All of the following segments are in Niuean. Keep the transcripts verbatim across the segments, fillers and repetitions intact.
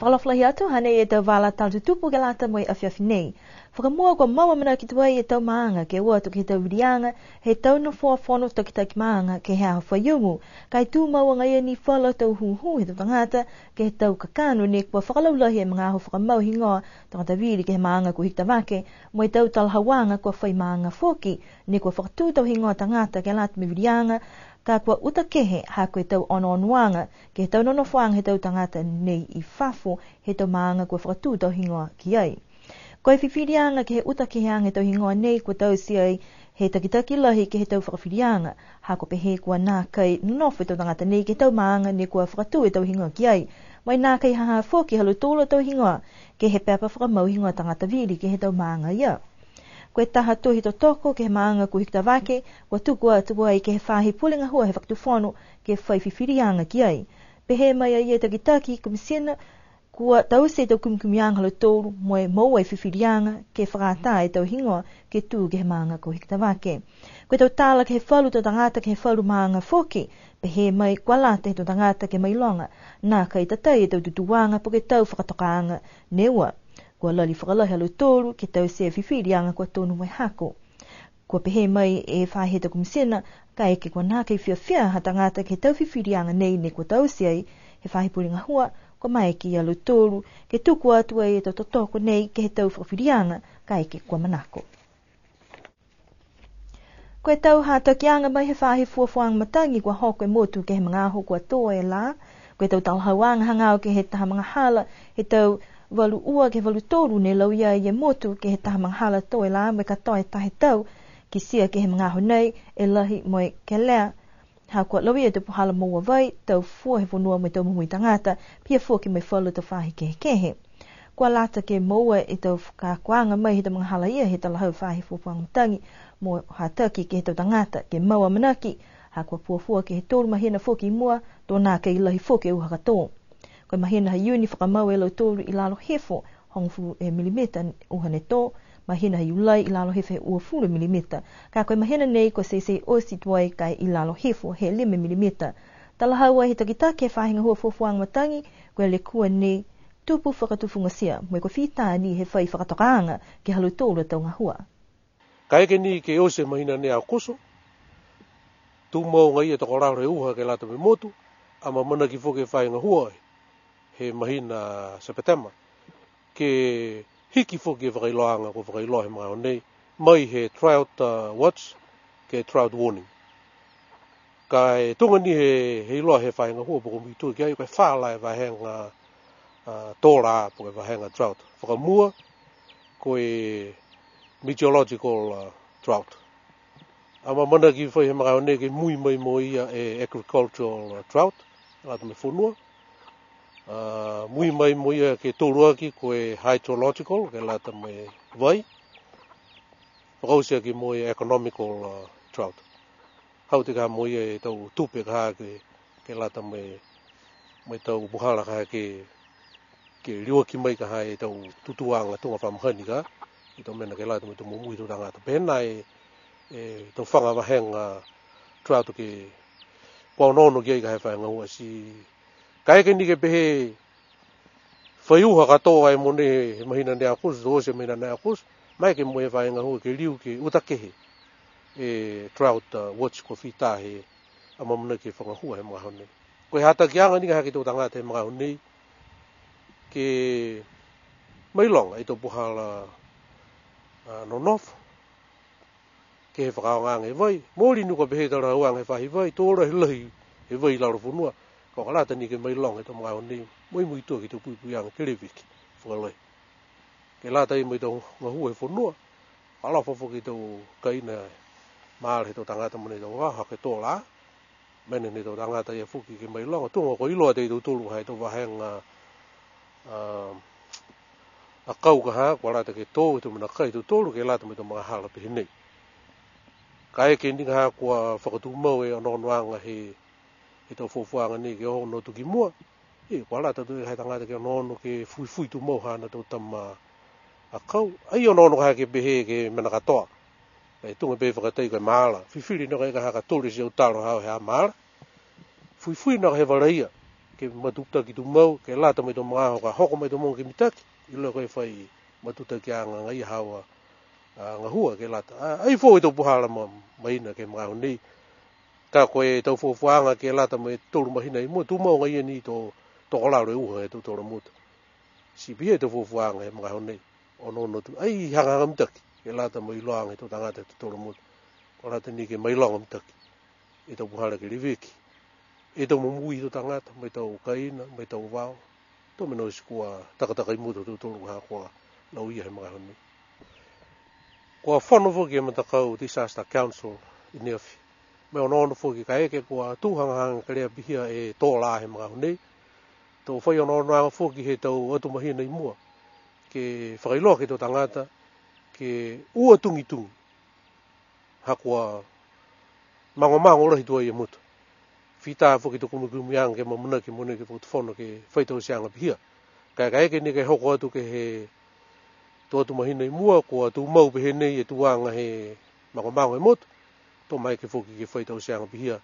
Alofa lahi atu, hanei e tau vala tala tutupu ke lata mo e afiafi nei. Fakamua kua mau amanaki tuai e tau maaga ke o atu ke he tau viliaga he tau nofoa fono takitaki maaga ke he aho Faiumu. Ka e tumau agaia ni falu tau hūhū he tau tagata ke he tau kakano ne kua fakalaulahi e magaaho fakamau higoa tagata vili ke he maaga ko Hikutavake, mo e tau talahauaga kua fai maaga foki ne kua fakatū tau higoa tagata ke lata mo e viliaga, ka kua uta kehe ha ko e tau onoonoaga ke he tau nonofoaga he tau tagata nei i fafo he tau maaga kua fakatū tau higoa ki ai. Ko e fifiliaga ke he uta keheaga he tau higoa nei kua taute ai he takitaki lahi ke he tau fakafiliaga, ha kua pehē kua nākai nonofo e tau tagata nei ke he tau maaga ne kua fakatū e tau higoa ki ai. Mo e nākai ha ha foki ha lautolu a tau higoa ke he pepa fakamau higoa tagata vili ke he tau maaga ia. Ko e taha tohi totoko ke he maaga ko Hikutavake, kua tuku atu ai ke he faahi pule gahua he fakatufono ke fai fifiliaga ki ai. Pehē mai a ia e takitaki komisina, kua taute e tau kumikumiaga ha lautolu mo e moua e fifiliaga ke fakaatā e tau higoa ke tū ke he maaga ko Hikutavake. Ko e tau tala ke he falu tau tagata ke he falu maaga foki, pehē mai kua lata he tau tagata ke mailoga, nākai tatai e tau tutūaga po ke tau fakatokaaga ne ua. Kua lali fakalahi a lautolu ke taute e fifiliaga kua tonu mo e hako. Kua pehē mai e faahi he tau komisina, kaeke kua nākai fiafia ha tagata ke he tau fifiliaga nei ne kua taute ai he faahi pule gahua, kua maeke ia lautolu ke tuku atu ai e tau totoko nei ke he tau fakafiliaga, kaeke kua manako. Ko e tau hatakiaga mai he faahi fuafuaga matagi kua hoko e motu ke he magaaho kua tō e lā. Ko e tau talahauaga hagaao ke he taha magahala he tau valu ua ke he valu tolu ne lauia e motu ke he taha magahala tō e lā mo e katoa e taha e tau, kitia ke he magaaho nei e lahi mo e kelea. Ha kua lauia e tau puhala moua vai, tau fua he fonua mo e tau momoui tagata, pihia foki mo e falu tau faahi kehekehe. Kua lata ke moua e tau fakaakoaga mai he tau magahala ia he talahau faahi fuafuaga matagi mo hataki ke he tau tagata ke mau amanaki, ha kua fuafua ke he tolu mahina foki i mua, to nākai lahi foki e uha ka tō. Ko e mahina ha Iuni fakamau e lautolu i lalo hifo, hogofulu e milimita uha ne tō, mahina ha Iulai i lalo hifo he uafulu milimita. Ka ko e mahina nei kua teitei oti tuai ka e i lalo hifo he lima milimita. Talahau ai he takitaki he faahi gahua fuafuaga matagi, ko e lekua nei tupu fakatufugatia, mo e kua fita ni he fai fakatokaaga ke he ha lautolu a tau gahua. Kaeke ni ke oti e mahina nei Aokuso, tumau agaia e tokolalo he uha ke lata mo e motu, amaamanaki foki e faahi gahua he mahina Sepetema ke hiki foki e fakailoaaga kua fakailoa he magaaho nei, mai he drought, uh, watch ke drought warning. Ka e tuga ni he, he iloa he faahi gahua po ke muitua ki ai, ko e fā la e vahega, a, tō lā po ke vahega drought. Fakamua, ko e meteorological, a, drought. Amaamanaki foki he magaaho nei ke mui mai mo ia e agricultural, a, drought, lata mo e fonua. A, mui mai mo ia ke toluaki ko e hydrological, ke lata mo e vai. Fakaoti aki mo e economical, a, drought. Hau ti ka mo ia e tau tupe ka ke, ke lata mo e, mo e tau puhala ka ke, ke liuaki mai ka e tau tutūaga tuga fa mahani ka, e tau mena ke lata mo e tau momoui tau tagata. Pehē nai e, e tau faga vahega drought ke kua onoono ki ai ka e faahi gahua ti kaeke ni ke pehē fai uha ka tō ai mo e he mahina nei Aokuso, to oti e mahina nei Aokuso, maeke mo e faahi gahua ke liu ke uta kehe e drought, uh, watch kua fita he amaamanaki he faahi gahua he magaaho nei. Ko e hatakiaga ni ka hake tau tagata he magaaho nei, ke mailoga e tau puhala, uh, nonofo, ke he fakaaogaaga he vai. Mooli ni kua pehē e talahauaga he faahi vai, to lahi lahi he vai i lalo fonua. Ka kua lata ni ke mailoga e tau magaaho nei, mo e muitua ke he tau puipuiaga ke leveki fakalahi. Ke lata mo e tau gahua he fonua, ka alofa foki e tau kaina maala he tau tagata mo e tau vao, ha ko e tō lā. Mena ne tau tagata ia foki ke mailoga, tuga kua iloa e tautolu ha e tau vahega, a, akau ka ha, kua lata ke tō e tau mena kai tautolu, ke lata mo e tau magahala pehē nei. Kaeke ni ka ha kua fakatumau e onoonoaga he, he tau fuafuaaga nei ke onoono atu ki mua. E, kua lata tuai e tagata ke onoono ke fuifui tumau haana tau tama akau. Ai onoono ka ha ke pehē ke mena katoa. E tuga pehē fakatai ko e maala. Fifili nā ka e ka ha ka tole e teau talo ha, ha maala. Fuifui nā ka he vala ia. ke matutaki tumau, ke lata mo e tau magaaho ka hoko mai e tau mogo ke mitaki, iloa ko e fai matutakiaga agaia haau a, a, gahua ke lata. A, ai foou e tau puhala ma, mahina ke he magaaho nei. Ka ko e tau fuafuaaga ke lata mo e tolu mahina i mua, tumau agaia ni to, tokolalo e uha he tau tolo motu. Ti pihia e tau fuafuaaga he magaaho nei. Onoono atu, ai hagahaga mitaki, ke lata mo e iloaaga he tau tagata he tau tolo motu. Kua lata ni ke mailoga mitaki e tau puhala ke leveki e tau momoui he tau tagata, mo e tau kaina, mo e tau vao. Tau mena oti kua takatakai motu ha tautolu ha kua lauia he magaaho nei. Kua fono foki e matakau Disaster Council i neafi. Mo e onoono foki kaeke kua tū hagahaga kelea pihia e tō lā he magaaho nei. To fai onoonoaga foki he tau atu mahina i mua, ke fakailoa ke he tau tagata, ke ua tugitugi. Ha kua magomago lahi tuai e motu. Fita foki e tau kumikumiaga ke amanaki mogonei ke he fakatufono ke fai tauteaga pihia. Ka e kaeke ni ke hoko atu ke he tau atu mahina i mua, kua tumau pehē nei e tuaga he magomago he motu, to maeke foki ke fai tauteaga pihia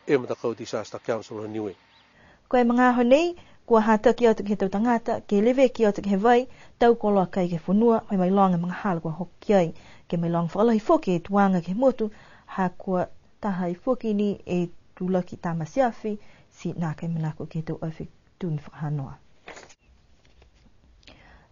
e matakau Disaster Council ha Niue. Ko e magaaho nei, kua hataki atu ke he tau tagata, ke leveki atu ke he vai, tau koloa kai ke he fonua, mo e mailoga e magahala kua hoko ki ai, ke mailoga fakalahi foki e tuaga ke he motu, ha kua taha ai foki ni e tulaki tamate afi, ti nākai manako ke he tau afi tunu fakahanoa.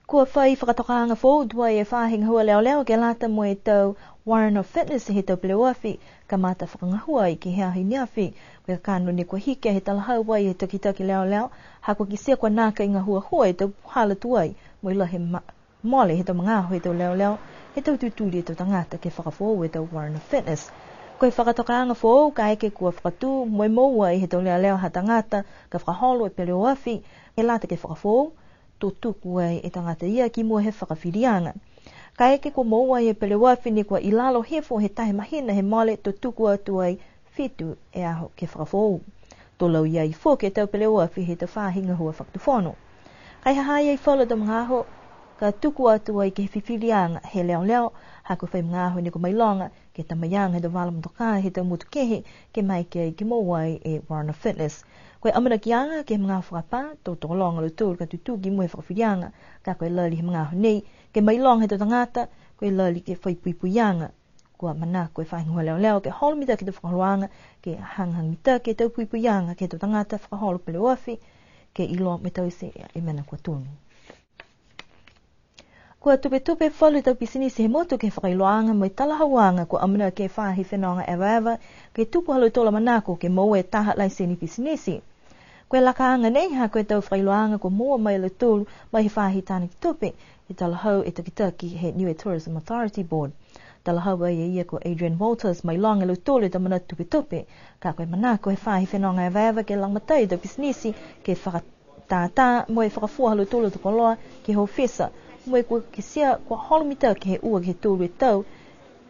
Kua fai fakatokaaga foou tuai e faahi gahua leoleo ke lata mo e tau Warrant of Fitness he tau peleoafi, kamata fakagahua ai ke he aho i neafi. Ko e kakano ne kua hiki he talahau ai he takitaki leoleo, ha kua kitia kua nākai gahua hua e tau puhala tuai, mo e lahi e ma-, mole he tau magaaho he tau leoleo, he tau tutuli e tau tagata ke fakafoou e tau Warrant of Fitness. Ko e fakatokaaga foou, kaeke kua fakatū, mo e moua ai he tau leoleo ha tagata, ka fakaholo e peleoafi, ke lata ke fakafoou, to tuku ai e tagata ia ki mua he fakafiliaga. Kaeke kua moua e peleoafi ne kua i lalo hifo he taha mahina he mole, to tuku atu ai fitu e aho ke fakafoou. To lauia ai foki e tau peleoafi he tau faahi gahua fakatufono. Ka e ha ha i ai falu tau magaaho, ka tuku atu ai ke he fifiliaga he leoleo, ha kua fai magaaho ne kua mailoga, ke he tamaiaga he tau vala motokā he tau motu kehe, ke maeke ai ke moua ai e Warrant of Fitness. Ko e amanakiaga ke he magaaho fakapā, to tokologa a lautolu ka tutuki mo e fakafiliaga, ka ko e lali he magaaho nei, ke mailoga he tau tagata, ko e lali ke fai puipuiaga. Kua manako e faahi gahua leoleo ke holo mitaki e tau fakaholoaga, ke hagahaga mitaki e tau puipuiaga ke he tau tagata fakaholo peleoafi, ke iloa mo e taute e mena kua tonu. Kua tupetupe falu tau pisinisi he motu ke he fakailoaaga mo e talahauaga kua amanaki e faahi fenoga evaeva, ke tuku ha lautolu a manako ke moua e taha laiseni pisinisi. Ko e lakaaga nei ha ko e tau fakailoaaga kua moua mai e lautolu mai he faahi tānaki tupe, he talahau e takitaki he Niue Tourism Authority Board. Talahau ai e ia ko Adrian Walters, mailoga e lautolu e tau manatu tupetupe, ka ko e manako he faahi fenoga evaeva ke lagomatai e tau pisinisi, ke faka- tātā mo e fakafua ha lautolu a tau koloa ke he ofisa, mo e kua kitia kua holo mitaki he ua ke he tolu e tau,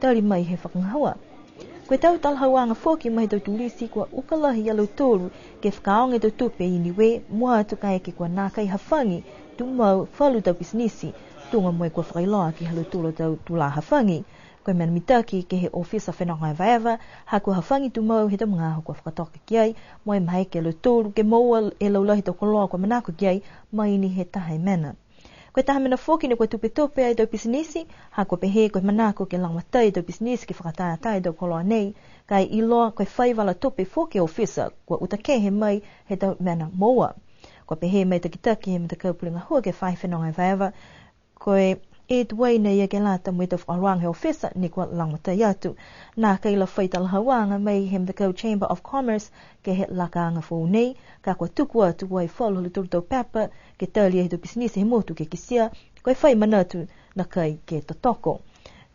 tali mai he fakagahua. Ko e tau talahauaga foki mai he tau tulisi kua uka lahi ia lautolu ke fakaaoga e tau tupe i Niue, mua atu kaeke kua nākai hafagi tumau falu tau pisinisi, tuga mo e kua fakailoa ke he ha lautolu a tau tulā hafagi. Ko e mena mitaki ke he ofisa fenoga evaeva, ha kua hafagi tumau he tau magaaho kua fakatoka ki ai, mo e maeke a lautolu ke moua e laulahi tau koloa kua manako ki ai, mai ni he taha e mena. Ko e taha mena foki ne kua tupetupe ai e tau pisinisi, ha kua pehē ko e manako ke lagomatai e tau pisinisi ke fakatātā e tau koloa nei, ka e iloa ko e fai vala tupe foki e ofisa, kua uta kehe mai he tau mena moua. Kua pehē mai e takitaki he matakau pule gahua ke he faahi fenoga evaeva, ko e tuai nei ia ke lata mo e tau fakaholoaga he ofisa ne kua lagomatai atu. Nākai la fai talahauaga mai he matakau Chamber of Commerce ke he lakaaga foou nei, ka kua tuku atu ai falu ha lautolu tau pepa ke tali e tau pisinisi he motu ke kitia ko e fai manatu nākai ke totoko.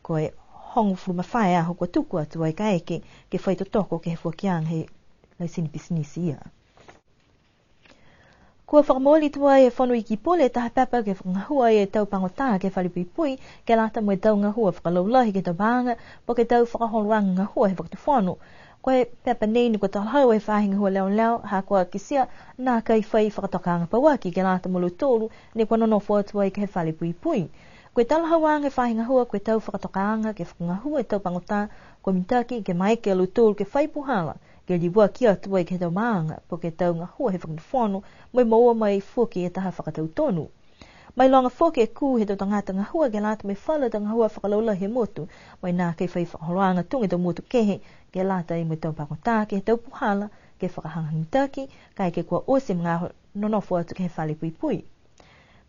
Ko e hogofulu ma fā e aho kua tuku atu ai kaeke ke fai totoko ke he foakiaga he laiseni pisinisi ia. Kua fakamooli tuai e Fono Iki Pule e taha pepa ke fakagahua e tau pagotā ke he fale puipui, ke lata mo e tau gahua fakalaulahi ke he tau maaga, po ke tau fakaholoaga gahua he fakatufono. Ko e pepa nei ne kua talahau e faahi gahua leoleo, ha kua kitia nākai fai fakatokaaga pauaki ke lata mo lautolu ne kua nonofo atu ai ke he fale puipui. Ko e talahauaga he faahi gahua, ko e tau fakatokaaga ke fakagahua e tau pagotā, kua mitaki ke maeke a lautolu ke fai puhala ke liuaki atu ai ke he tau maaga, po ke tau gahua he fakatufono, mo e moua mai foki e taha fakatautonu. Mailoga foki e kū he tau tagata gahua ke lata mo e falu tau gahua fakalaulahi he motu, mo e nākai fai fakaholoaga tuga e tau motu kehe, ke lata mo e tau pagotā, ke he tau puhala, ke fakahagahaga mitaki, kaeke kua oti e magaaho nonofo atu ke he fale puipui.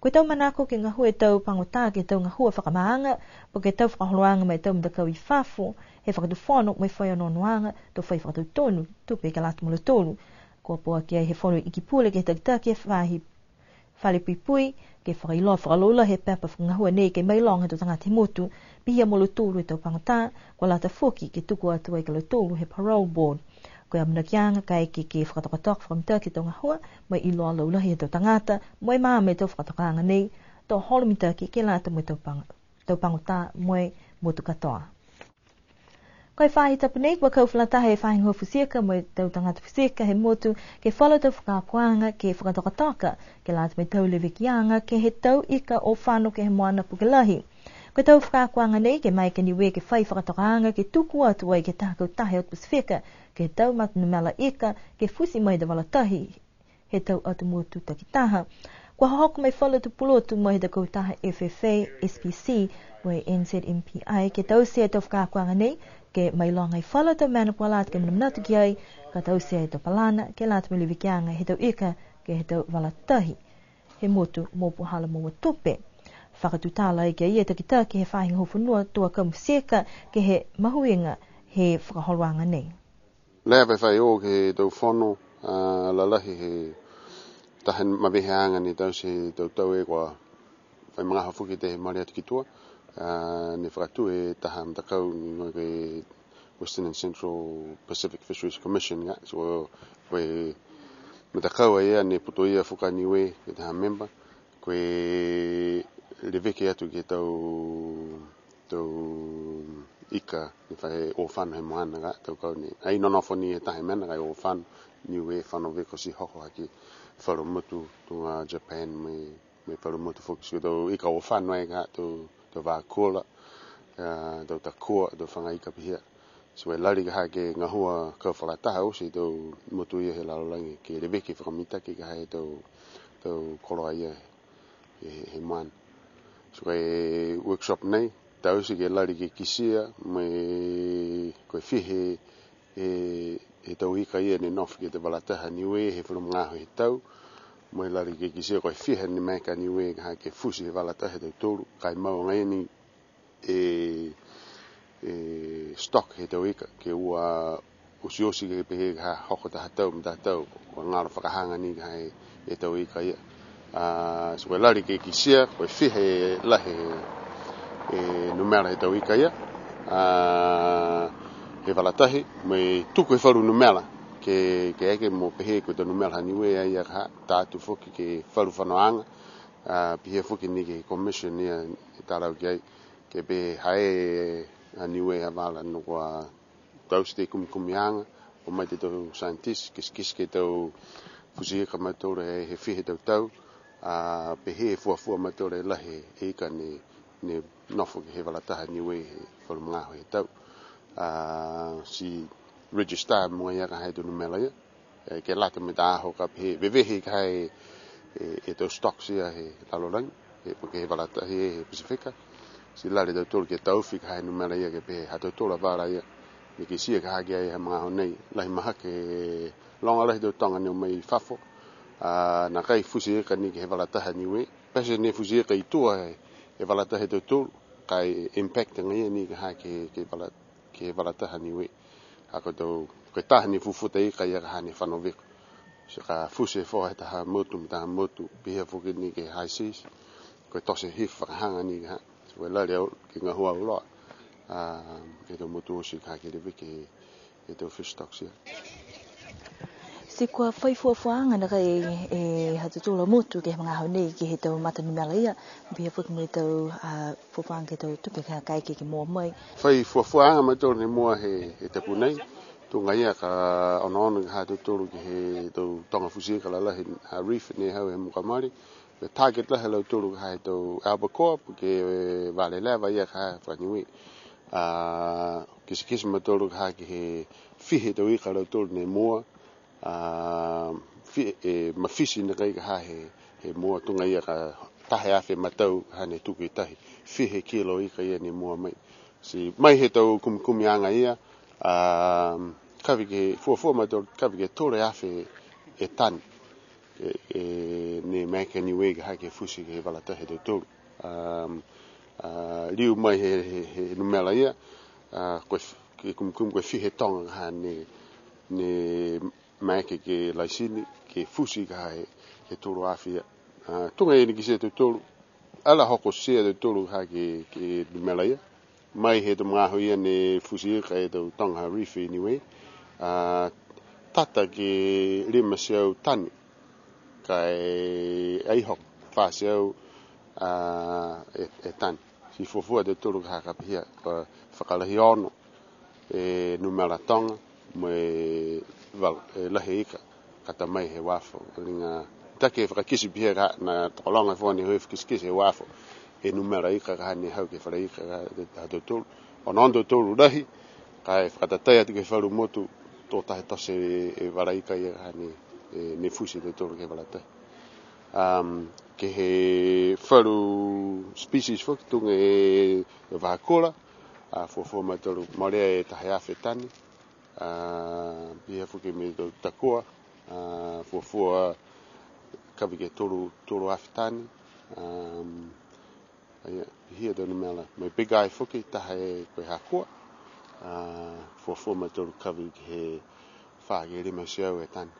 Ko e tau manako ke gahua e tau pagotā ke he tau gahua fakamaaga, po ke tau fakaholoaga mo e tau matakau i fafo, he fakatufono mo e fai onoonoaga, to fai fakatautonu, tupe ke lata mo lautolu. Kua poaki ai he Fono Iki Pule ke he takitaki he faahi fale puipui, ke fakailoa fakalaulahi he pepa fakagahua nei ke mailoga he tau tagata he motu, pihia mo lautolu e tau pagotā, kua lata foki ke tuku atu ai ki a lautolu he parole board. Ko e amanakiaga kaeke ke fakatokatoka fakamitaki e tau gahua, mo e iloa laulahi he tau tagata, mo e maama e tau fakatokaaga nei, to holo mitaki ke lata mo e tau pag-, tau pagotā mo e motu katoa. Ko e faahi tapu nei, kua kau fakalataha e faahi gahua futi ika mo e tau tagata futi ika he motu, ke he falu tau fakaakoaga ke fakatokatoka, ke lata mo e tau levekiaga, ke he tau ika o fano ke he moana puke lahi. Ko e tau fakaakoaga nei, ke maeke a Niue ke fai fakatokaaga, ke tuku atu ai ke he taha kautaha he atu Pasifika, ke he tau matanumela ika, ke futi mai e tau vala tahi he tau atu motu takitaha. Kua hohoko mai falu tau pulotu mai he tau kautaha F F A, S P C, mo e N Z M P I, ke taute e tau fakaakoaga nei, ke mailoga e falu tau mena kua lata ke manamanatu ki ai, ka taute e tau palana, ke lata mo e levekiaga he tau ika, ke he tau vala tahi he motu mo puhala mo tupe. Fakatutala ai ki a ia e takitaki he faahi gahua fonua Tuakau Futi Ika ke he mahuiga he fakaholoaga nei. Leva e fai o ke he tau fono, a, lalahi he taha maveheaga ne taute he tau tau e kua fai magaaho foki he mooli atu ki tua, a, ne fakatū e taha matakau ne igoa ko e Western and Central Pacific Fisheries Commission ga, so, ko e matakau a ia ne putoia foki a Niue ke he taha member, ko e leveki atu ke he tau, tau ika ne fai o fano he moana ga, tau kau nei. Ai nonofo ni he taha mena ga o fano, Niue, fano viko ti hoko hake falu motu, tuga Japan mo e mo e falu motu foki, ti ko e tau ika o fano ai ka, tau, tau vā kula, a, tau takua, tau faga ika pihia. Ti ko e lali ka ha ke gahua kau fakalataha oti e tau motu ia he lalolagi, ke leveki fakamitaki ka ha e tau, tau koloa ia he, he, he moana. Ti ko e workshop nei, taute ke lali ke kitia, mo e ko e fiha e, e tau ika ia ne nofo ke he vala tahi ha Niue he falu magaaho he tau, mo e lali ke kitia ko e fiha ne maeke a Niue ka ha ke futi he vala tahi ha tautolu, ka e mau agaia ni e, e stock he tau ika, ke ua osioti ke pehē ka ha hoko taha tau mo taha tau, kua galo fakahaga ni ka ha e, e tau ika ia. A, ti ko e lali ke kitia, ko e fiha e lahi e, e numela he tau ika ia. A, he vala tahi, mo e tuku e falu numela, ke, ke eke mo pehē ko e tau numela ha Niue ia ka ha, ta atu foki ke falu fanoaga, a, pihia foki ni ke commission ia, e talau ki ai, ke pehē ha e a Niue a vala ne kua taute e kumikumiaga, o mai e tau scientist, kitekite e tau futi ika ma tautolu he, he fiha e tau tau, a, pehē e fuafua ma tautolu e lahi e ika ne, ne nofo ke he vala tahi ha Niue he falu magaaho he tau. A, ti register mo e ia ka ha e tau numela ia. E, ke lata mo e tau aho ka pehē, vevehe ka ha e, e, e tau stocks ia he lalolagi, e, po ke he vala tahi he Pasifika. Ti lali a tautolu ke taofi ka ha e numela ia ke pehē, ha tautolu a vala ia, ne kitia ka ha ke he magaaho nei, lahi mahaki e loga lahi e tau toga ne o mai i fafo, a, nākai futi ika ni ke he vala tahi ha Niue. Pete ne futi ika i tua he, he vala tahi ha tautolu, ka e impact agaia ni ka ha ke, ke vala ke he vala tahi ha Niue. Ha ko e tau, ko e taha ni e fufuta ika ia ka ha ne fano viko. Ti ka futi e foha he taha motu, mo e taha motu, pihia foki ni ke he high seas. Ko e tote hifo fakahaga ni ka ha. Ti ko e lali au, ke gahua auloa. A, e tau motu oti ka ha ke leveki e, e tau fish stocks ia. Ti kua fai fuafuaaga nākai e, e ha tautolu a motu ke he magaaho nei ke he tau mata numela ia, pihia foki mo e tau, a, fuafuaaga ke he tau tupe ka kaeke ke moua mai. Fai fuafuaaga ma tautolu ne moua he, he tapu nei, tuga ia ka onoono ka ha tautolu ke he tau toga futi ika lalahi ha reef ne hau he Mukamali, ko e target lahi ha lautolu ka ha e tau albacore, po ke, e, vale leva ia ka ha faka-Niue. A, Kitekite a mautolu ka ha ke he fiha e tau ika ha lautolu ne moua, a, fi-, e, mafiti nākai ka ha he, he moua tuga ia ka taha e afe matau ka ha ne tuku i tahi. Fiha e kilo ika ia ne moua mai. Ti mai he tau kumikumiaga ia, a, kavi ke fuafua a mautolu, kavi ke tolu e afe e tani. E, e, ne maeke a Niue ka ha ke futi ke he vala tahi ha tautolu. Um, a, liu mai he, he, he numela ia, a, ko e f-, ke kumikumiaga ko e fiha e toga ka ha ne, ne maeke ke laisini, ke futi ka ha he, he tolu e afe ia. A, tuga ia ne kitia e tautolu, ai la hokotia e tautolu ka ha ke, ke numela ia. Mai he tau magaaho ia ne futi ika e tau toga ha Reef i Niue. A, tata ke lima e teau tani. Ka e ai hoko, fā e teau, a, e, e tani. Ti fuafua e tautolu ka ha ka pihia, ka fakalahi ono e numela toga, mo e val-, e lahi e ika, ka ta mai he uafo. Liga, mitaki e fakakite pihia ka ha, ne tokologa foki ne hoi fakakitekite he uafo. E numela ika ka ha ne hau ke he fale ika ka ha, ha tautolu. Onoono a tautolu lahi, ka e fakatatai atu ke he falu motu, to taha e tote e, e vala ika ia ka ha ne, e, ne futi e tautolu ke he vala tahi. Um, ke he falu species foki tuga e, e vahakula, a, fuafua a mautolu molea e taha e afe tani, a, pihia foki mo e tau takua, a, fuafua kavi ke tolu, tolu e afe tani, um, ia, pihia e tau numela. Mo e big eye foki, taha e ko e hakua, a, fuafua a mautolu kavi ke he fā ke lima e teau e tani.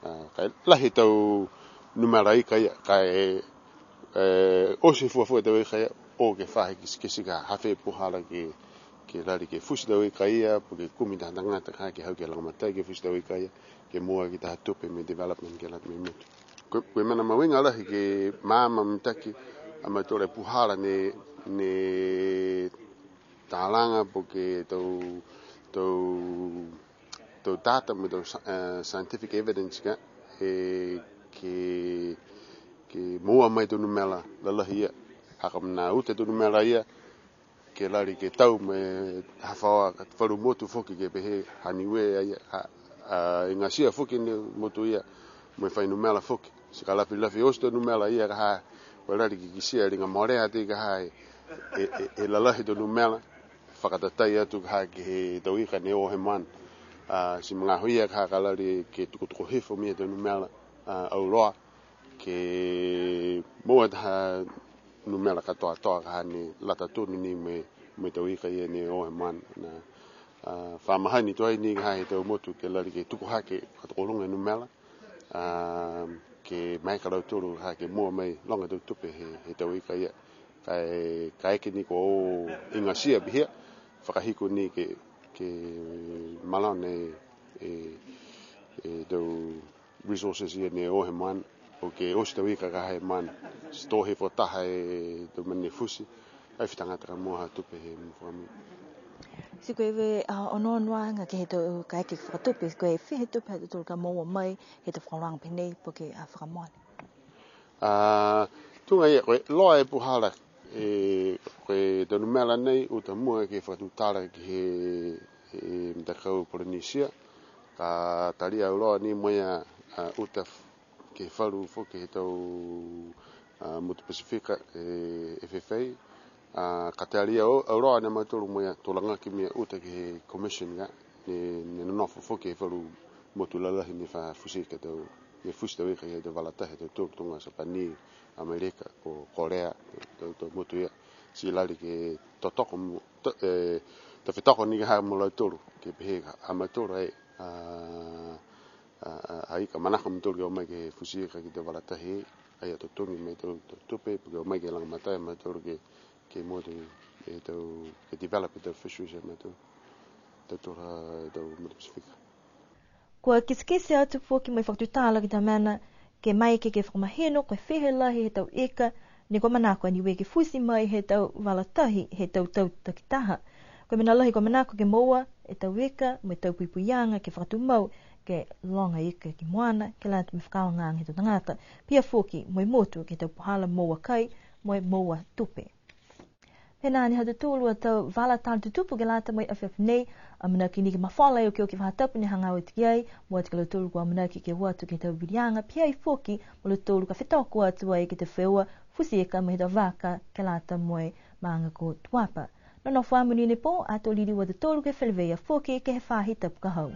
A, ka e lahi e tau numela ika ia, ka e, e, oti e fuafua e tau ika ia, o ke fai kitekite ka ha fē e puhala ke, ke lali ke futi e tau ika ia, po ke kumi taha tagata ka ke hau ke lagomatai ke futi e tau ika ia, ke moua ke he taha tupe mo e development ke lata mo e motu. Ko e, ko e mena mahuiga lahi ke maama mitaki a mautolu e puhala ne, ne talaga po ke tau, tau, tau data mo e tau sci-, e, scientific evidence ka, e, ke, ke moua mai e tau numela lalahi ia. Ha ko e mena uta e tau numela ia, ke lali ke tau mo e hafaoa ka falu motu foki ke pehē ha Niue ia, ha, a, igatia foki ni motu ia, mo e fai numela foki. Ti ka lafilafi oti e tau numela ia ka ha, kua lali ke kitia liga molea atu ka ha e, e, e, e lalahi e tau numela, fakatatai atu ka ha ke he tau ika ne o he moana. A, ti magaaho ia ka ha ka lali ke tukutuku hifo mai e tau numela, a, auloa, ke moua taha numela katoatoa ka ha ne lata tonu ni mo e, mo e tau ika ia ne o he moana. Na, a, fa mahani tuai ni ka ha he tau motu ke lali ke tuku hake, ka tokologa e numela, a, ke maeke a lautolu ha ke moua mai loga e tau tupe he, he tau ika ia. Ka e, kaeke ni kua o igatia pihia, fakahiku ni ke, ke malona e, e, e tau resources ia ne o he moana, o ke oti e tau ika ka ha he moana. Ti to hifo taha e tau mena ne futi, ai fai tagata ka moua ha tupe he moua fakamua. Ti ko e, a, onoonoaga ke he tau kaeke fakatupe, ko e fiha e tupe ha tautolu ka moua mai, he tau fakaholoaga pehē nei, po ke, a, fakamoana. A, tuga ia, ko e loa e puhala, e, ko e tau numela nei, uta mua ke fakatutala ke he, he matakau Polynesia, ka talia auloa ni mo e, a, uta f-, ke he falu foki he tau, a, motu Pasifika, e, F F A, a, ka talia au-, auloa ni a mautolu mo e tolagaki mo e uta ke he commission ka, ne, ne nonofo foki he falu motu lalahi ne fa futi ke he tau, ne futi e tau ika he tau vala tahi he tau tolu tuga Sapani, Amerika, ko Korea, tau, tau motu ia. Ti lali ke totoko mo, to-, e, tofitoko ni ka ha mo lautolu, ke pehē ka ha mautolu ai, a, a, a, a ika manako a mautolu ke o mai ke futi ika ke he tau vala tahi, ai a totogi mai tau, tau tupe, ke o mai ke lagomatai a mautolu ke, ke motu, e tau, ke develop e tau fisheries a mautolu, tau tolu ha, tau motu Pasifika. Kua kitekite atu foki mo e fakatutala ke he tau mena, ke maeke ke fakamahino ko e fiha e lahi he tau ika, ne kua manako a Niue ke futi mai he tau vala tahi, he tau tau takitaha. Ko e mena lahi kua manako ke moua e tau ika, mo e tau puipuiaga ke fakatumau, ke loga ika ki moana, ke lata mo e fakaaogaaga he tau tagata. Pihia foki mo e motu ke he tau puhala moua kai, mo e moua tupe. He nā ni ha tautolu a tau vala tala tutupu ke lata mo e afiafi nei, amanaki ni ke mafola e okioki faahi tapu ne hagaao atu ki ai, mo e tau a lautolu kua amanaki ke o atu ke he tau viliaga, pihia foki mo lautolu ka fetoko atu ai ke he feua futi ika mo e tau vaka ke lata mo e maaga ko Tuapa. Nonofo ā monuina e pō, ato liliu a tautolu ke feleveia foki ke he faahi tapu ka hau.